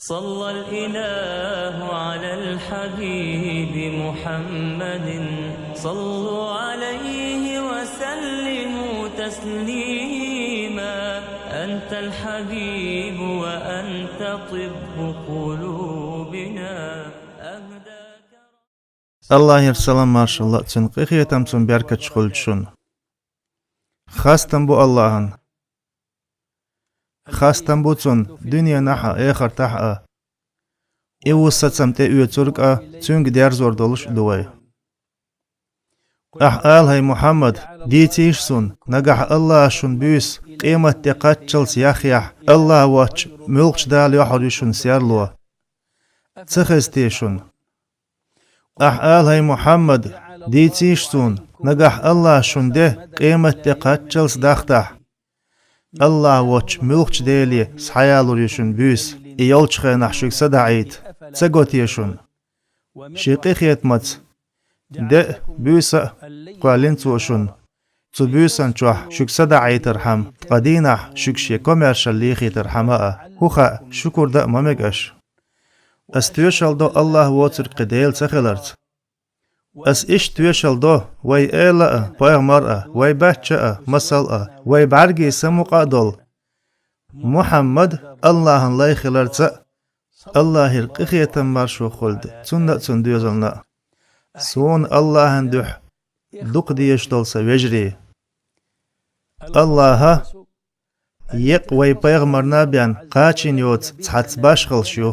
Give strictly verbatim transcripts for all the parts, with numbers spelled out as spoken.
صلى الإله على الحبيب محمد. صلوا عليه وسلموا تسليما. أنت الحبيب وأنت طب قلوبنا. أهداك Аллахьера салам-маршалла а, Цуьнан къинхетам, Цуьнан беркаташ хуьлда шуна. Хастам бу Аллахьана. Хастам бу Цунна дуьненахь а, эхартахь а. И ву сацам тӀеоьцург а, Цуьнга дерзор долуш а ду вай. Ахь ала, хӀай Мухьаммад, дийцийша суна, нагахь Аллахьа шуна буьйса къематде кхаччалц яхъяхь, Аллахь воцчу муьлххачу Дала юьхьар ю шуна серло. Ца хезтий шуна? Ахь ала, хӀай Мухьаммад, дийцийша суна, нагахь Аллахь шуна де къематде кхаччалц дахтахь, Аллахь воцчу муьлххачу Деле схьаялор ю шуна буьйса, и йолчу хенахь шуьга садаӀийта, ца го те шуна? Шен къинхетамца, де а, буьйса а кхоьллина Цо шуна. Цу буьйсан чохь шуьга садаӀийтархьама, ткъа дийнахь шуьга Шен комаьршалла лехийтархьама а, хӀун хаьа, шукур дан а ма мега аша. Ас тоьшалла до Аллахь воцург кхин Дела ца хиларца. Ас иштта тоьшалла до вай эла а, пайхамар а, вай баьчча а, масал а, вай бӀаьргийн самукъа а долу Мухьаммад Аллахьан лай хиларца а, Аллахьера къинхетам, маршо хуьлда цунна а, цуьнан доьзална а. Суна Аллахьан дуьхьа дукха дезаш долу сан вежарий. Аллахьа еккъа вай пайхамарна а бен кхачийна йоцу цхьацца башхаллаш ю,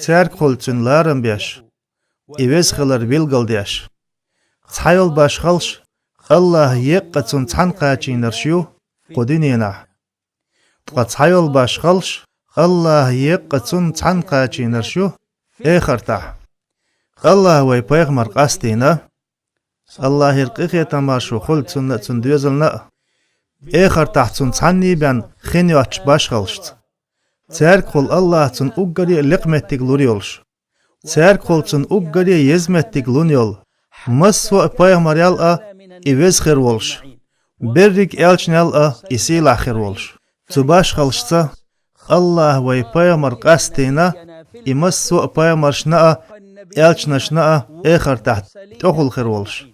цаьргахула Цуьнан ларам беш, и веза хилар билгалдеш. Цхьайолу башхаллаш Аллахьа еккъа цунна цхьаьна кхачийнарш ю кху дуьненахь. Ткъа цхьайолу башхаллаш Аллахьа еккъа цунна цхьаьна кхачийнарш ю эхартахь. Аллахьа вай пайхамар къастийна, Аллахьера къинхетам, маршо хуьлда цунна а, цуьнан доьзална а, эхартахь цунна цхьанний бен хин йоцчу башхаллашца. Цаьргахула Аллахьа цунна уггаре а лекха меттиг лур йолуш. Цаьргахула цунна уггаре а еза меттиг лун йолу, массо а пайхамарел а и веза хир волуш, берриг а элчанел а и сийлахь хир волуш. Цу башхаллашца Аллахьа вай пайхамар къастийна, и массо а пайхамаршна а, элчанашна а эхартахь тӀехула хир волуш.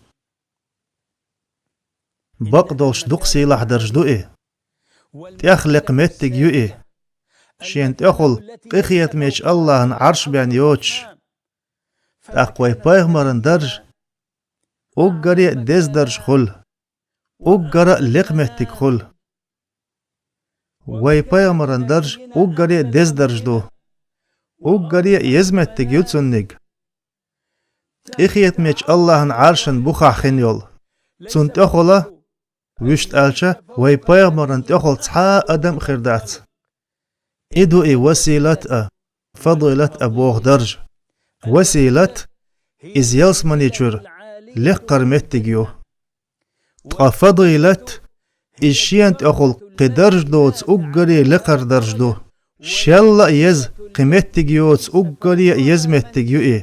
Бакъдолуш дукха сийлахь дарж ду и. ТӀех лекха меттиг ю и. Шена тӀехула къинхетамечу Аллахьан Ӏарш бен йоцуш. ТӀаккха вай пайхамаран дарж уггаре а деза дарж хуьлу, уггара а лекха меттиг хуьлу. Вай пайхамаран дарж уггаре а деза дарж ду. Уггаре а еза меттиг ю цуьнниг. Къинхетамечу Аллахьан Ӏаршан бухахь хин йолу. Цунна тӀехула, вуьшта аьлча, вай пайхамаран тӀехула цхьа а адам а хир дац. И ду и василат а, фадилат а боху дарж. Василат, иза ялсамани чуьра лекхара меттиг ю. Ткъа фадилат, иза шена тӀехула кхин дарж доцу уггаре а лекхара дарж ду. Шелла а еза, кхин меттиг йоцу уггаре а еза меттиг ю и.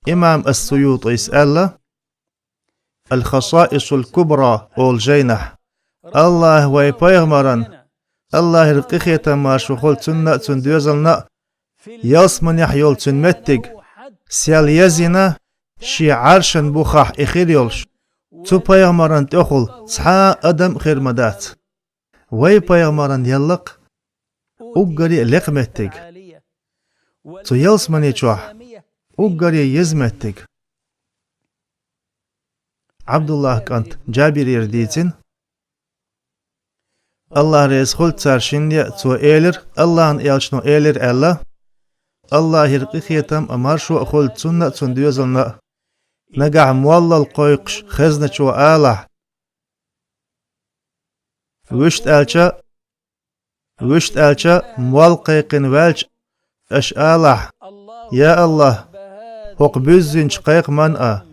Имам ас-СуютӀис аьлла, Ал-Хасаисул Кубра олу жайнахь, Аллахьа вай пайхамаран, Аллахьера къинхетам, маршо хуьлда цунна а, цуьнан доьзална а, ялсаманехь йолу цуьнан меттиг сел езйина, шен Ӏаршан бухахь и хир йолуш, цу пайхамаран тӀехула цхьа а адам а хир ма дац. Вай пайхамаран елла-кх уггаре а лекха меттиг. Цу ялсамани чохь уггаре а еза меттиг. Ӏабдуллахь кӀант Джабирера дийцина, Аллахь реза хуьлда царна шинна а, цо элира, Аллахьан элчано элира аьлла, Аллахьера къинхетам а, маршо а хуьлда цунна а, цуьнан доьзална а: нагахь моллал кхойкхуш хезначо алахь, вуьшта аьлча, вуьшта аьлча, молла кхайкхина ваьлча, аша алахь: Я Аллахь, хӀокху буьззинчу кхайкхаман а,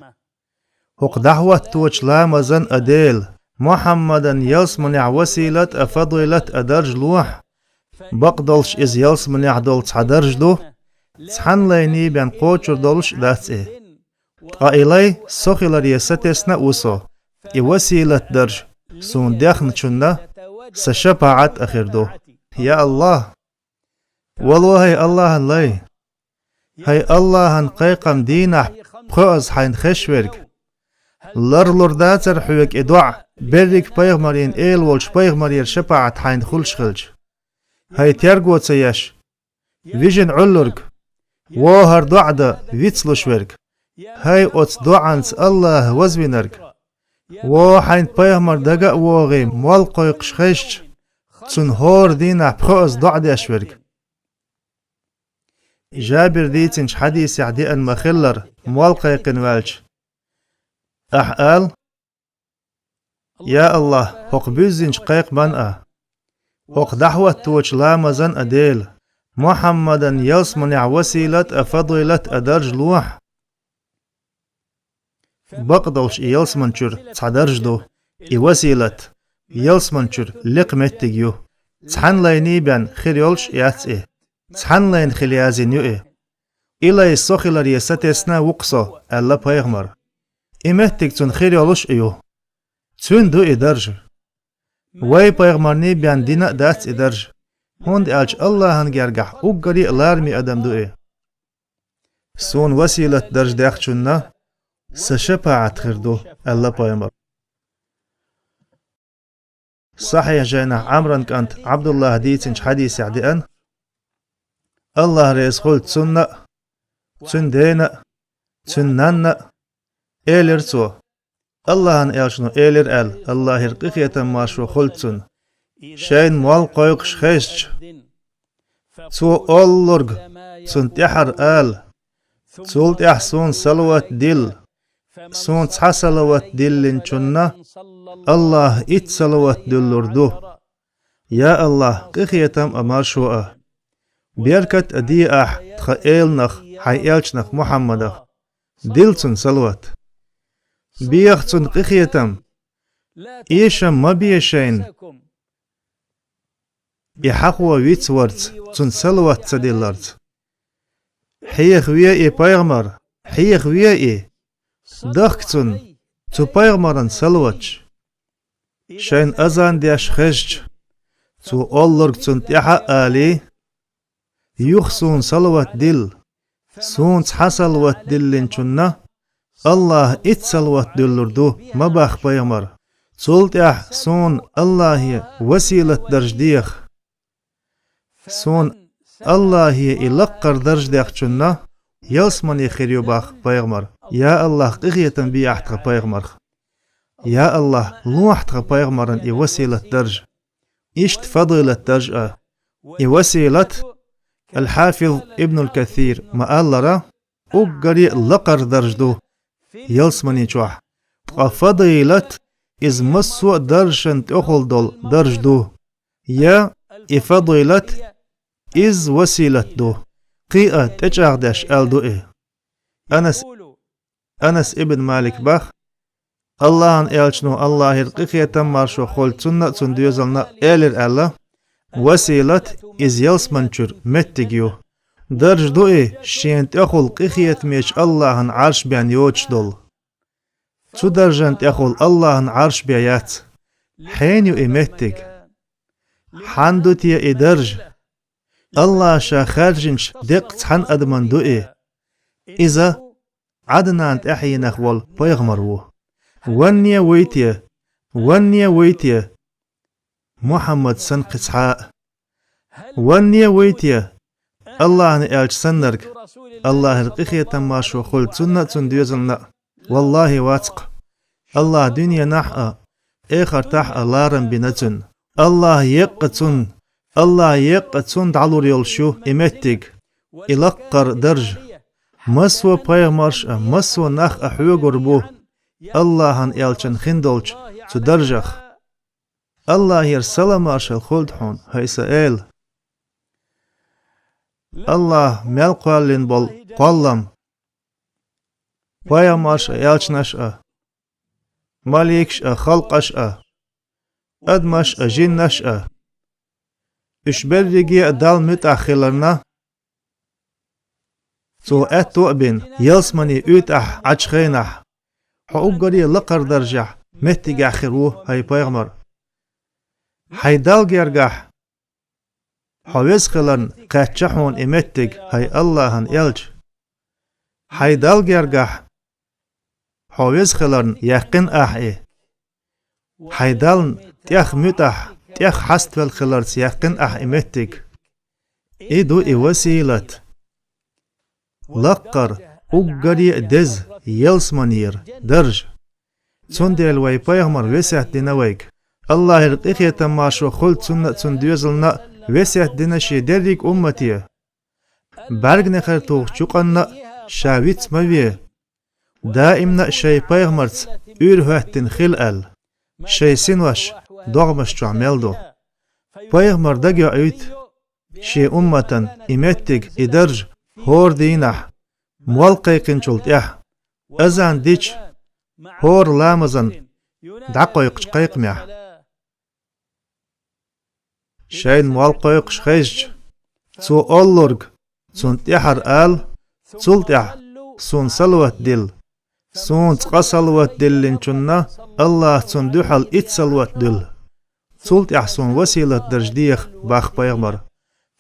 хӀокху дӀахӀотточу ламазан а Дела, Мухьаммадан ялсаманехь василат а, фадилат а дарж лохьа. Бакъдолуш иза ялсаманехь долу цхьа дарж ду, цхьана лайний бен кхочур долуш а дац и. Ткъа и лай со хиларе сатесна а ву со, и василат дарж суна дехначунна сан шапаӀат а хир ду. Я Аллахь! Вало хӀай Аллахьан лай, хӀай Аллахьан кхайкхам дийнахь пхоьаза хьайна хезаш верг. Ларлур дацара хьоьга и доӀа, беррига пайхамарийн эла волчу пайхамарера шапаӀат хьайна хуьлуш хилча. ХӀай терго ца еш, вижина Ӏуьллург, вон хӀара доӀа дан вицлуш верг. ХӀай оцу доӀанца Аллахь вазвинарг. Вон хьайна пайхамар дага а вогӀий, молла кхойкхуш хезча, цунна хӀора дийнахь пхоьаза доӀа деш верг. Жабира дийцинчу хьадисехь деана ма-хиллара, молла кхайкхина ваьлча, ахьа ала: «Я Аллахь, хӀокху буьззинчу кхайкхаман а, хӀокху дӀахӀотточу ламазан а Дела, Мухьаммадан ялсаманехь василат а, фадилат а дарж лохьа». Бакъдолуш и ялсаман чуьра цхьа дарж ду, и василат, ялсаман чуьра лекха меттиг ю. Цхьана лайний бен хир йолуш яц и. Цхьана лайна хила язйина ю и. И лай со хиларе сатесна ву-кх со, аьлла пайхамар. И меттиг цунна хир йолуш а ю. Цуьнан ду и дарж. Вай пайхамарний бен дина а дац и дарж, хӀунда аьлча Аллахьан гергахь уггаре а лараме адам ду и. Суна василат дарж дехначунна сан шапаӀат хир ду, аьлла пайхамар. Сахьихь жайнахь Ӏамран кӀант Ӏабдуллахь дийцинчу хьадисехь деана: Аллахь реза хуьлда цунна а, цуьнан дена а, цуьнан нанна а, элира цо: Аллахьан элчано элира аьлла, Аллахьера къинхетам маршо хуьлда цунна, шайна молла кхойкхуш хезча, цо оллург цунна тӀаьхьара ала: «Цул тӀаьхьа суна салават дилла, суна цхьа салават диллинчунна Аллахь итт салават дуьллур ду». Я Аллахь, къинхетам а, маршо а, беркат а де ахь тхан эланах, хьайн элчанах Мухьаммадах. Дилла цунна салават. Беха цунна къинхетам. Эшам ма бе шайна и хьахо вицварца, цунна салават ца дилларца. Хьехаве и пайхамар, хьехаве и. Дахка цунна, цу пайхамаран салаваташ. Шайна азан деш хезча, цо оллург цунна тӀаьхьа а алий: «Юха суна салават дилла, суна цхьа салават диллинчунна Аллахь итт салават дуьллур ду», ма баха пайхамар. «Цул тӀаьхьа суна Аллахье василат дарж деха. Суна Аллахье и лаккхара дарж дехначунна ялсамане хир ю», баха пайхамар. Я Аллахь, къинхетам бе ахь тхан пайхамарх. Я Аллахь, лохьа тхан пайхамаран и василат дарж. Иштта фадилат дарж а. И василат, Аль-Хьафиз Ибн аль-Касир ма-аллара, уггаре а лакхара дарж ду ялсамани чохь. Ткъа фадилат иза массо а даржашна тӀехула долу дарж ду. Я и фадилат, иза василат ду. Кхин а тӀечӀагӀдеш аьлла ду и. Анас Анас ибн Малик баха, Аллахьан элчано, Аллахьера къинхетам маршо хуьлда цунна а, цунна доьзална а, элира аьлла: «Василат иза ялсаман чуьра меттиг ю. Дарж ду и, шена тӀехула къинхетамечу Аллахьан Ӏарш бен йоцуш долу. Цу даржан тӀехула Аллахьан Ӏарш бен яц. Хьенан ю и меттиг? Хьан ду те и дарж? Аллахьа ша хаьржинчу деккъа цхьана адаман ду и. Иза Ӏаднан тӀаьхьенах волу пайхамар ву. Ванне вуй те? Ванне вуй те? Мухьаммад санна кхин цхьа а. Ванне вуй те? Аллахьан элча саннарг, Аллахьера къинхетам маршо хуьлда цунна а, цунна доьзална а. Валлахьи, вац-кх. Аллахь дуьненахь а, эхартахь а ларам бина цуьнан. Аллахь еккъа цунна, Аллахь еккъа цунна дӀалур йолуш ю и меттиг, и лаккхара дарж. Массо а пайхамарш а, массо а нах а хьоьгур бу Аллахьан элчан хин долчу цу даржах. Аллахьера салам-маршалла хуьлда хьуна, хӀай сан эла. Аллахьа мел кхоьллина болу кхоллам, пайхамарш а, элчанаш а, маликаш а, халкъаш а, адамаш а, жинаш а, уьш берриге а Далла муьтӀахь хиларна, Цо аьтто а бина, ялсамане уьйтӀахь Ӏачу хенахь, хьо уггаре лакхара даржехь, меттигехь хир ву, хӀай пайхамар. Хьайн Далла гергахь Хьо веза хиларна кхаьчча хьуна и меттиг, хӀай Аллахьан элча. Хьай Далла гергахь хьо веза хиларна яьккхина ахь и. Хьай Далла тӀех муьтӀахь, тӀех хьаставелла хиларца яьккхина ахь и меттиг. И ду и василат. Лаккхара, уггаре а деза, ялсаманера дарж. Цундела вай пайхамар весет дина вайга. Аллахьера къинхетам, маршо хуьлда цунна а, цун доьзална а, весет дина шен деррига уммате. БӀаьрганегӀар тухучу юкъанна а ша виц ма ве. Даимна а шайн пайхамарца уьйр хӀоьттина хила аьлла, шайн синош догӀмаш чохь мел ду. Пайхамар дагайоуьйту шен умматан и меттиг, и дарж хӀора дийнахь, молла кхайкхинчул тӀаьхьа, азан дича, хӀора ламазан дӀакхойкхучу кхайкхамехь. Шайна молла кхойкхуш хезча, цо оллург цунна тӀаьхьара ала, цул тӀаьхьа суна салават дилла. Суна цкъа салават диллинчунна Аллаха цунна дуьхьал итт салават дуьллу. Цул тӀаьхьа суна василат дарж деха, бах пайхамар.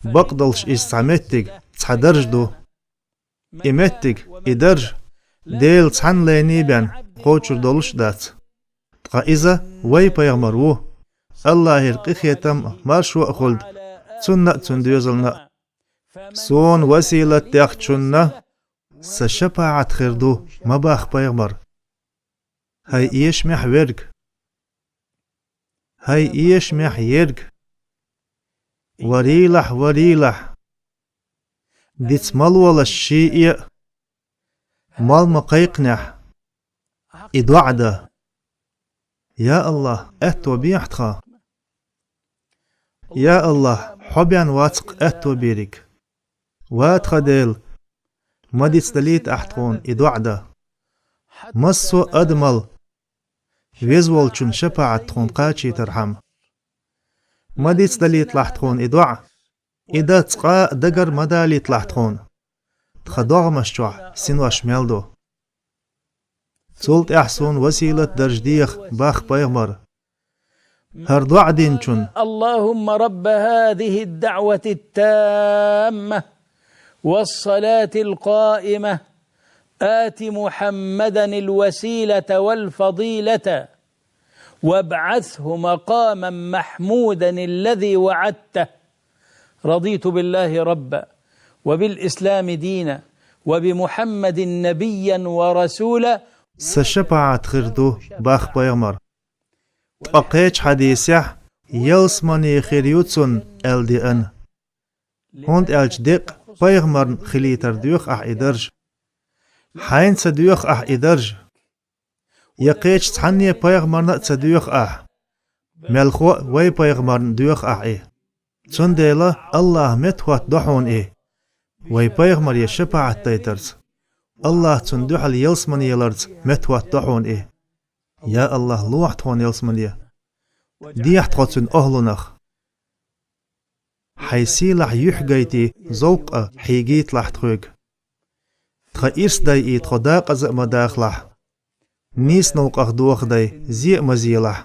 Бакъдолуш иза цхьа меттиг, цхьа дарж ду. И меттиг, и дарж Дела цхьанна лайна бен кхочур долуш а дац. Ткъа иза вай пайхамар ву, Аллахьера къинхетам а, маршо а хуьлда цунна а, цун доьзална а. Суна василат дехначунна сан шапаӀат хир ду, ма бах пайхамар. ХӀай эшамехь верг! ХӀай эшамехь ерг! Варийлахь, варийлахь! Диц ма лолаш шиъ а, молла ма кхайкхинехь, и доӀа дан. Я Аллахь, аьтто бехьа тхан. Я Аллахь, хьо бен вац-кх аьтто берг. Ва тхан Дела, ма дицдалийта ахь тхуна и доӀа дан. Массо а адамал Веза волчун шапаӀат тхуна кхачийтархьама. Ма дицдалийталахь тхуна и доӀа, и дан цкъа а дагара ма далийталахь тхуна. Тхан догӀмаш чохь синош мел ду. Цул тӀаьхьа суна василат дарж деха, бах пайхамар. ХӀара доӀа динчун: اللهم رب هذه الدعوة التامة والصلاة القائمة آت محمدا الوسيلة والفضيلة وابعثه مقاما محمودا الذي وعدته. رضيت بالله ربا وبالإسلام دينا وبمحمد نبيا ورسولا. Сан шапаӀат хир ду, бах пайхамар. Ткъа кхечу хьадисехь: ялсамане хир ю цунна, аьлла деана. ХӀунда аьлча деккъа пайхамарна хилийтар доьху ахь и дарж. Хьайна ца доьху ахь и дарж, я кхечу цхьанне пайхамарна а ца доьху ахь, мелхо а вай пайхамарна доьху ахь и. Цундела Аллаха меттахӀоттадо хьуна и, вай пайхамаре шапаӀат дайтарца. Аллаха цунна дуьхьал ялсамане яларца меттахӀоттадо хьуна и. Я Аллах, лохьа тхуна ялсамане. Дехьа тхо цуьнан охӀлунах. Хьайн сийлахь юьхь гайта, зовкъ а хьегийталахь тхоьга. Тхан ирс дайа тхо декъаза а ма дахалахь. Нийса новкъах дохадай зе а ма зелахь.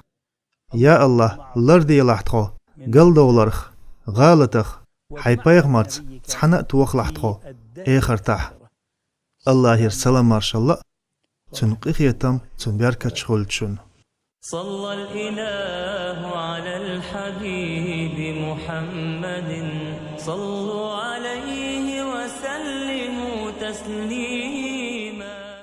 Я Аллах, ларделахь тхо галдовларх, гӀалатах, хьайн пайхамарца цхьаьна а тохалахь тхо эхартахь. Аллахера салам-маршалла а, цуьнан къинхетам, цуьнан беркаташ хуьлда шуна. صلى الإله على الحبيب محمد. صلوا عليه وسلموا تسليما.